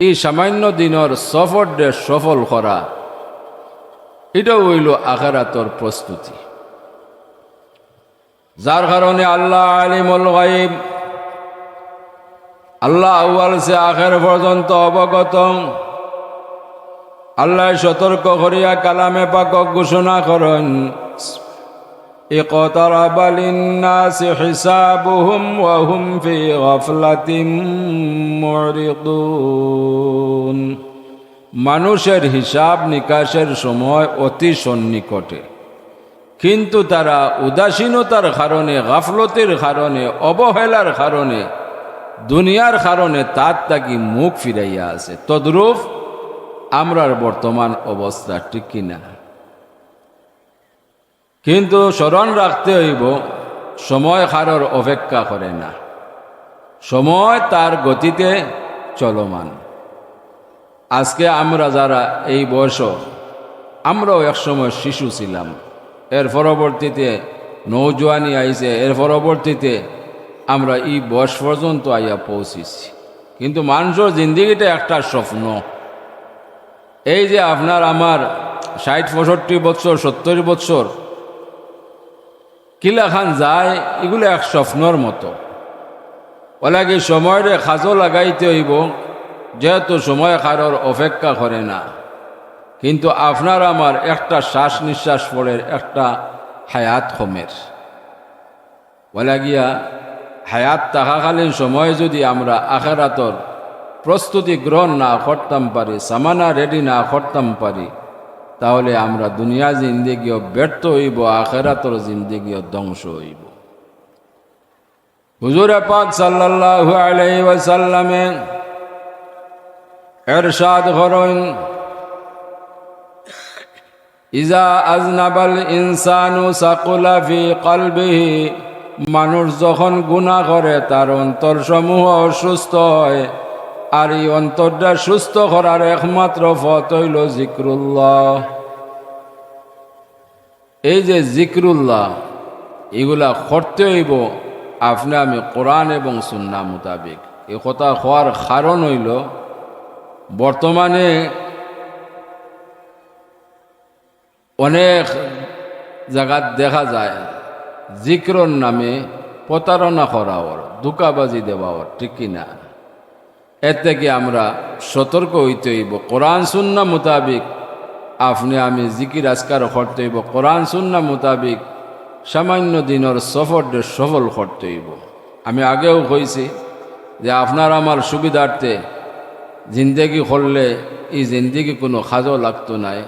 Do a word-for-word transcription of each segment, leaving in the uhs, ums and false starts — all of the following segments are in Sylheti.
ই সামান্য দিনর সফররে সফল করা, ইটাউ অইলো আখেরাতর প্রস্তুতি। যার কারণে আল্লাহ আলিমুল গায়ব, আল্লাহ আউয়াল সে আখের পর্যন্ত অবগত। আল্লায় সতর্ক করিয়া কালামে পাকো ঘোষণা করইন, اقترب للناس حسابهم وهم في غفلة معرضون। মানুষের হিসাব নিকাশের সময় অতি সন্নিকটে, কিন্তু তারা উদাসীনতার কারণে, গাফলতির কারণে, অবহেলার কারণে, দুনিয়ার কারণে তার থাকি মুখ ফিরাইয়া আছে। তদ্রূপ আমরার বর্তমান অবস্থা, ঠিক কি না? কিন্তু স্মরণ রাখতে অইবো, সময় কারোর অপেক্ষা করে না, সময় তার গতিতে চলমান। আজকে আমরা যারা এই বয়স, আমরাও একসময় শিশু ছিলাম, এর পরবর্তীতে নৌজোয়ানি আইছে, এর পরবর্তীতে আমরা ই বয়স পর্যন্ত আইয়া পৌঁছিছি। কিন্তু মানুষর জিন্দেগিটা একটা স্বপ্ন। এই যে আপনার আমার ষাইট পঁয়ষট্টি বৎসর, সত্তইর বৎসর কিলাখান যায়, ইগুলা এক স্বপ্নর মতো। অলাগি সময়রে কাজো লাগাইতে অইবো, যেহেতু সময় কারোর অপেক্ষা করে না। কিন্তু আপনার আমার একটা শ্বাস নিঃশ্বাস পড়ের, একটা হায়াত কমের। অলাগিয়া হায়াত থাকাকালীন সময়ে যুদি আমরা আখেরাতর প্রস্তুতি গ্রহণ না করতাম পারি, সামানা ready না করতাম পারি, তাহলে আমরা দুনিয়া জিন্দেগিও ব্যর্থ অইবো, আখেরাতর জিন্দেগিও ধ্বংস অইবো। হুজুরে পাক সাল্লাল্লাহু আলাইহি ওয়াসাল্লামে এরশাদ করইন, ইজা আজনাবাল ইনসানু সাকুলা ফি কলবিহি, মানুষ যখন গুনাহ করে তার অন্তরসমূহ অসুস্থ হয়, আর ই অন্তরটা সুস্থ করার একমাত্র পথ অইলো জিক্রুল্লাহ। এই যে জিক্রুল্লাহ, ইগুলা করতে অইবো আপনে আমি কোরআন এবং সুন্নাহ মোতাবিক। ই কথা কওয়ার কারণ অইলো, বর্তমানে অনেক জাগাত দেখা যায় জিক্রর নামে প্রতারণা করা অর, ধুকাবাজি দেওয়া অর, ঠিক কি না? এর থাকি আমরা সতর্ক অইতে অইবো। কোরআন সুন্নাহ মোতাবিক আপনে আমি জিকির আজকার করতে অইবো, কোরআন সুন্নাহ মোতাবিক সামান্য দিনর সফররে সফল করতে অইবো। আমি আগেও কইছি যে আপনার আমার সুবিধার্থে জিন্দেগি করলে ই জিন্দেগি কুনু কাজো লাগতো নায়।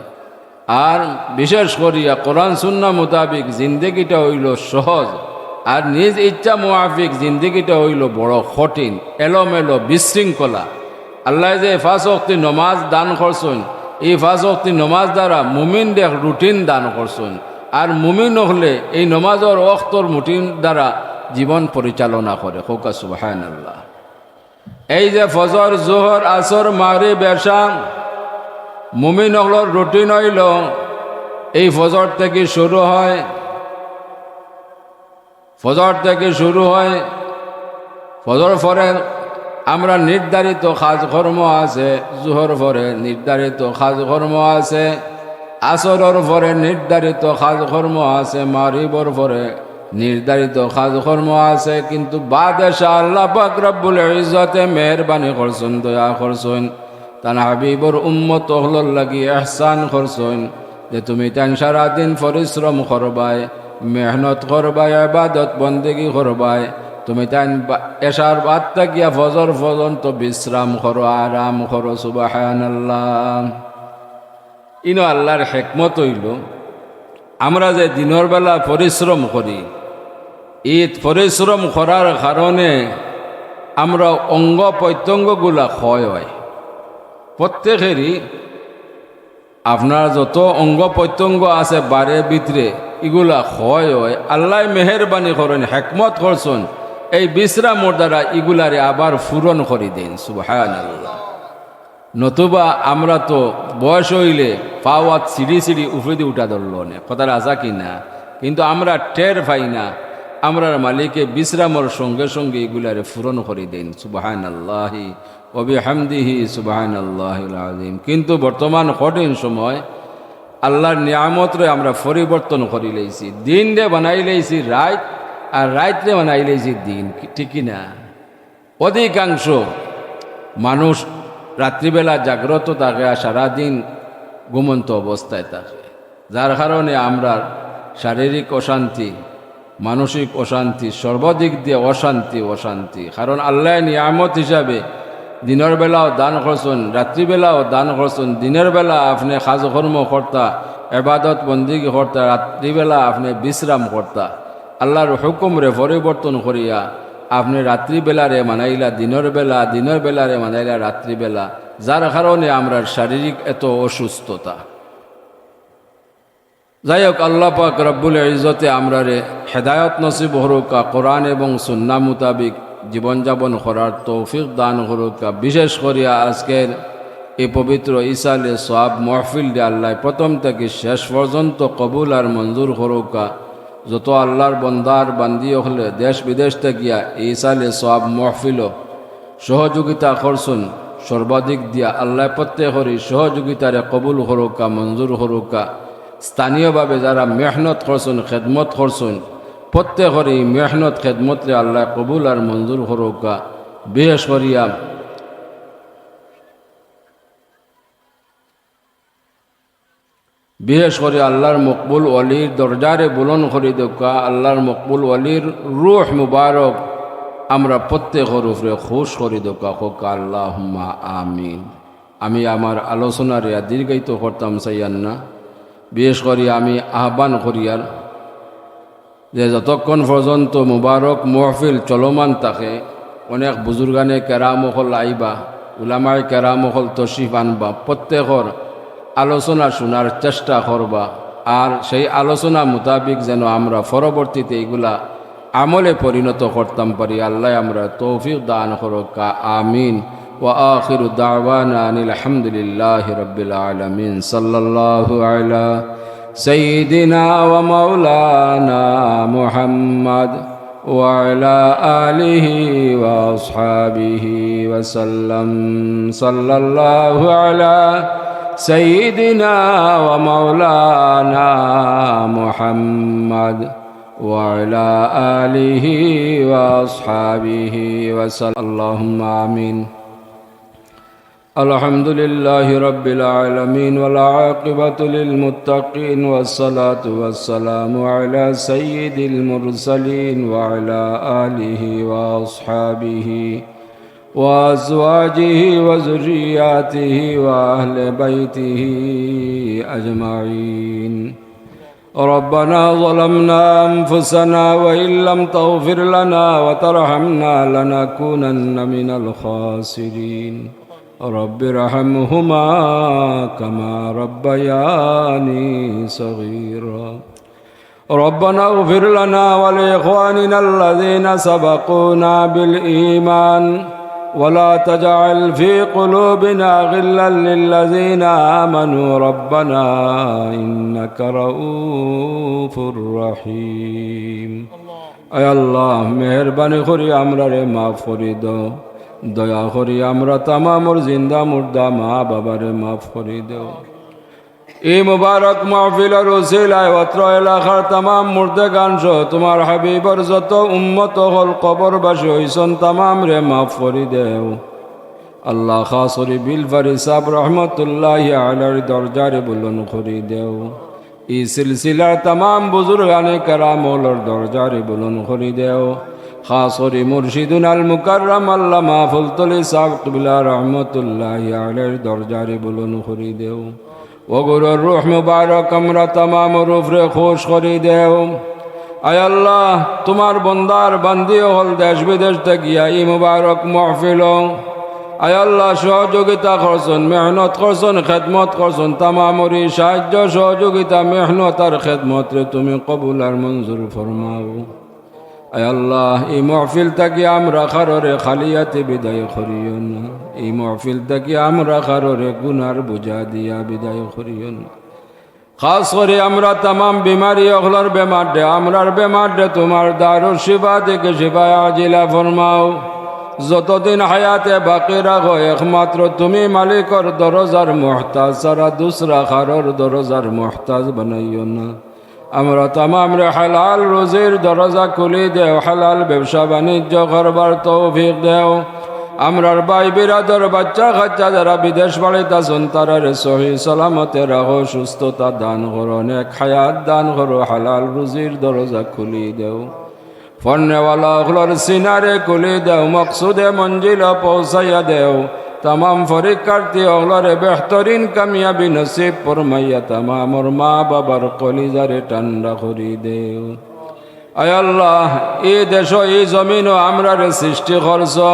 আর বিশেষ করিয়া কোরআন সুন্নাহ মোতাবিক জিন্দেগিটা অইলো সহজ, আর নিজ ইচ্ছা মুআফিক জিন্দেগিটা অইলো বড় কঠিন, এলোমেলো, বিশৃঙ্খলা। আল্লায় যে পাঁচ ওয়াক্তি নমাজ দান করছইন, ই পাঁচ ওয়াক্তি নমাজ দ্বারা মুমিনরে এক রুটিন দান করছইন। আর মুমিন অকলে এই নমাজর ওয়াক্তর রুটিন দ্বারা জীবন পরিচালনা করে। কউক্কা সুবহানাল্লাহ। এই যে ফজর, জোহর, আসর, মাগরিব, এশা, মুমিন অকলর রুটিন অইলো এই ফজর থাকি শুরু হয়, ফজর থাকি শুরু হয়। ফজর পরে আমরা নির্ধারিত কাজকর্ম আছে, জোহর পরে নির্ধারিত কাজকর্ম আছে, আসরর পরে নির্ধারিত কাজকর্ম আছে, মাগরিবর পরে নির্ধারিত কাজকর্ম আছে, কিন্তু বাদে শাহ আল্লাহ পাক রব্বুল ইজ্জতে মেহেরবানি করছইন, দয়া করছইন, তান হাবিবর উম্মত অকলর লাগি ইহসান করছইন যে তুমি তাইন সারাদিন পরিশ্রম করবায়, মেহনত করবায়, ইবাদত বন্দেগি করবায়, তুমি তাইন বা-, এশার বাদ থাকিয়া ফজর পর্যন্ত বিশ্রাম করো, আরাম করো। সুবহানাল্লাহ। ইনো আল্লাহর হেকমত অইলো, আমরা যে দিনর বেলা পরিশ্রম করি, ই পরিশ্রম করার কারণে আমরা অঙ্গ প্রত্যঙ্গগুলা ক্ষয় হয়। প্রত্যেকেরই আপনার যত অঙ্গ প্রত্যঙ্গ আছে বারে ভিতরে, ইগুলা ক্ষয় হয়। আল্লায় মেহেরবানি করইন, হেকমত করছইন, এই বিশ্রামর দ্বারা ইগুলারে আবার পূরণ করি দেইন। সুবহানাল্লাহ। নতুবা আমরা তো বয়স অইলে পাওয়াত সিঁড়ি সিঁড়ি উপরেদি উঠা ধরলো নে, কথাটা আছা কি না? কিন্তু আমরা টের পাই না, আমরার মালিকে বিশ্রামর সঙ্গে সঙ্গে ইগুলারে পূরণ করি দেইন। সুবহানাল্লাহি ওয়া বিহামদিহি সুবহানাল্লাহিল আযীম। কিন্তু বর্তমান কঠিন সময় আল্লাহর নিয়ামতরে আমরা পরিবর্তন করি লইছি, দিনরে বানাই লইছি রাইত, আর রাইতরে বানাই লইছি দিন, কি-, ঠিক কি না? অধিকাংশ মানুষ রাত্রিবেলা জাগ্রত থাকে আর সারাদিন ঘুমন্ত অবস্থায় থাকে, যার কারণে আমরার শারীরিক অশান্তি, মানসিক অশান্তি, সর্বদিক দিয়া অশান্তি, অশান্তি। কারণ আল্লায় নিয়ামত হিসাবে দিনর বেলাও দান করছইন, রাত্রিবেলাও দান করছইন। দিনর বেলা আপনে কাজকর্ম করতা, এবাদত বন্দিগি করতা, রাত্রিবেলা আপনে বিশ্রাম করতা। আল্লাহর হুকুমরে পরিবর্তন করিয়া আপনে রাত্রিবেলারে মানাইলা দিনর বেলা, দিনর বেলারে মানাইলা রাত্রিবেলা, যার কারণে আমরার শারীরিক এত অসুস্থতা। যাই হোক, আল্লাহ পাক রব্বুল ইজ্জতে আমরারে হেদায়ত নসিব করউক্কা, কোরআন এবং সুন্নাহ মোতাবিক জীবনযাপন করার তৌফিক দান করউক্কা। বিশেষ করিয়া আজকের এই পবিত্র ইসালে সওয়াব মাহফিলরে আল্লায় প্রথম থাকি শেষ পর্যন্ত কবুল আর মঞ্জুর করউক্কা। যত আল্লাহর বন্দার বান্দি অকলে দেশ বিদেশ থাকিয়া এই ইসালে সওয়াব মাহফিলো সহযোগিতা করছইন, সর্বাদিক দিয়া আল্লায় প্রত্যেকরই সহযোগিতারে কবুল করউক্কা, মঞ্জুর করউক্কা। স্থানীয়ভাবে যারা মেহনত করছইন, খেদমত করছইন, প্রত্যেকরই মেহনত খেদমতরে আল্লায় কবুল আর মঞ্জুর করউক্কা। বিশেষ করিয়া, বিশেষ করি আল্লাহর মকবুল ওলির দরজারে বুলন্দ করি দেউক্কা, আল্লাহর মকবুল ওলির রুহ মুবারক আমরা প্রত্যেকর উপরে খুশ করি দেউক্কা, কউক্কা আল্লাহুম্মা আমিন। আমি আমার আলোচনারে আর দীর্ঘায়িত করতাম চাইয়ার না, বিশেষ করি আমি আহ্বান করিয়ার যে যতক্ষণ পর্যন্ত মুবারক মহফিল চলমান থাকে, অনেক বুজুর্গানে কেরাম অকল আইবা, উলামায়ে কেরাম অকল তশরিফ আনবা, প্রত্যেকর আলোচনা শোনার চেষ্টা করবা। আর সেই আলোচনা মোতাবিক যেন আমরা পরবর্তীতে এগুলা আমলে পরিণত করতাম পারি। আল্লায় আমরারে তৌফিক দান করউক্কা, আমিন। وآخر دعوانا أن الحمد لله رب العالمين. صلى الله على سيدنا ومولانا محمد وعلى آله وأصحابه وسلم. صلى الله على سيدنا ومولانا محمد وعلى آله وأصحابه وسلم. اللهم آمين. الحمد لله رب العالمين، والعاقبة للمتقين، والصلاة والسلام على سيد المرسلين وعلى آله وأصحابه وأزواجه وذرياته وأهل بيته أجمعين. ربنا ظلمنا أنفسنا وإن لم تغفر لنا وترحمنا لنكونن من الخاسرين. رب ارحمهما كما ربياني صغيرا. ربنا اغفر لنا ولإخواننا الذين سبقونا بالإيمان ولا تجعل في قلوبنا غلا للذين آمنوا ربنا إنك رءوف رحيم. আয় আল্লাহ, মেহেরবানি করি আমরারে মাফ করি দেও, দয়া করি আমরার তামামর জিন্দা মুর্দা মা বাবারে মাফ করি দেও। এই মুবারক মাহফিলর উসিলায় অত্র এলাকার তামাম মুর্দেগান সহ তোমার হাবিবর যত উম্মত অকল কবরবাসী অইছইন, তামামরে মাফ করি দেও। আল্লাহ, খাস করি বিলফারি সাব রহমতুল্লাহি আলাইহির দরজারে বুলন্দ করি দেও। ই সিলসিলার তামাম বুজুর্গানে কেরাম অকলর দরজারে বুলন্দ করি দেও। খাস করি মুর্শিদুনাল মুকাররম আল্লামা ফুলতলি সাব কিবলা রহমতুল্লাহি আলাইহির দরজারে বুলন্দ করি দেও। অগুরর রুহ মুবারক আমরা তামামর উপরে খুশ করি দেও। আয় আল্লাহ, তোমার বন্দার বান্দি অকল দেশ বিদেশ থাকিয়া ই মুবারক মাহফিলো, আয় আল্লাহ, সহযোগিতা করছইন, মেহনত করছইন, খেদমত করছইন, তামামর ই সাহায্য, সহযোগিতা, মেহনত আর খেদমতরে তুমি কবুল আর মঞ্জুর ফরমাও। আয় আল্লাহ, ই মাহফিল থাকি আমরা কারোরে খালি আতে বিদায় করিও না। ই মাহফিল থাকি আমরা কারোরে গুনার বোঝা দিয়া বিদায় করিও না। খাস করি আমরা তামাম বিমারি অকলর বেমাররে, আমরার বেমাররে তোমার দারুশ শিফা থাকি শিফায়ে আজিলা ফরমাও। যতদিন হায়াতে বাকি রাখো, একমাত্র তুমি মালিকর দরজার মুহতাজ ছাড়া দুসরা কারোর দরজার মুহতাজ বানাইও না। আমরা তামামরে হালাল রুজির দরজা খুলি দেও, হালাল ব্যবসা বাণিজ্য করবার তৌফিক দেও। আমরার ভাই বিরাদর বাচ্চা কাচ্চা যারা বিদেশ বাড়িত আছইন, তারারে সহি সালামতে রাখো, সুস্থতা দান করো, নেক হায়াত দান করো, হালাল রুজির দরজা খুলি দেও। পড়নেওয়ালা অকলর সিনারে খুলি দেও, মকসুদে মঞ্জিল পৌঁছাইয়া দেও। তামাম পরীক্ষার্থী অকলরে বেহতরিন কামিয়াবি নসিব ফরমাইয়া তামামর মা বাবার কলিজারে ঠান্ডা করি দেও। আয় আল্লাহ, ই দেশো, ই জমিনো আমরারে সৃষ্টি করছো।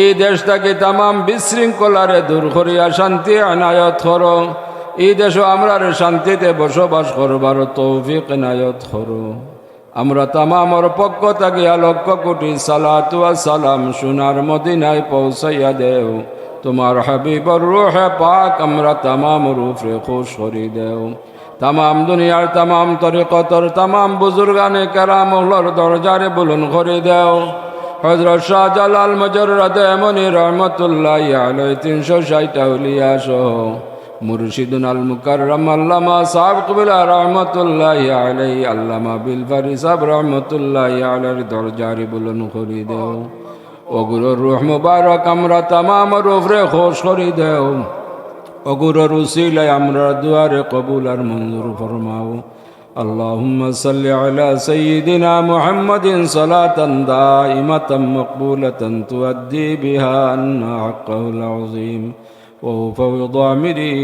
ই দেশ থাকি তামাম বিশৃঙ্খলারে দূর করিয়া শান্তি এনায়ত করো। ই দেশো আমরারে শান্তিতে বসবাস করবার তৌফিক এনায়ত করো। আমরা তামামর পক্ষ থাকিয়া লক্ষ কোটি সালাতু ওয়া সালাম সোনার মদিনায় পৌঁছাইয়া দেও। তোমার হাবিবর রুহে পাক আমরা তামামর উপরে খুশ করি দেও। তামাম দুনিয়ার তামাম তরিকতর তামাম বুজুর্গানে কেরাম অকলর দরজারে বুলন্দ করি দেও। হযরত শাহজালাল মুজাররদে ইয়ামনি রহমতুল্লাহি আলাইহি, তিনশো ষাইট আউলিয়া সহ মুর্শিদুনাল মুকাররম আল্লামা সাহেব কিবলা রহমতুল্লাহি আলাইহি, আল্লামা বিলফারি সাহেব রহমতুল্লাহি আলাইহির দরজারে বুলন্দ করি দেও। অগুরর রুহ মুবারক আমরা তামামর উপরে খুশ করি দেও। অগুরর উসিলায় আমরার দোয়ারে কবুল আর মঞ্জুর ফরমাও। اللهم صل على سيدنا محمد صلاة دائمة مقبولة تؤدي بها عنا حقه العظيم. وأفوض أمري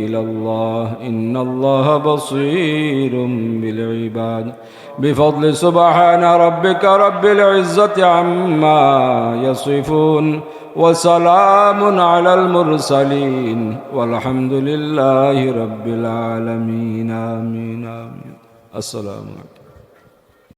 إلى الله، إن الله بصير بالعباد. بفضل سبحان ربك رب العزة عما يصفون، وسلام على المرسلين، والحمد لله رب العالمين. آمين، آمين. السلام عليكم.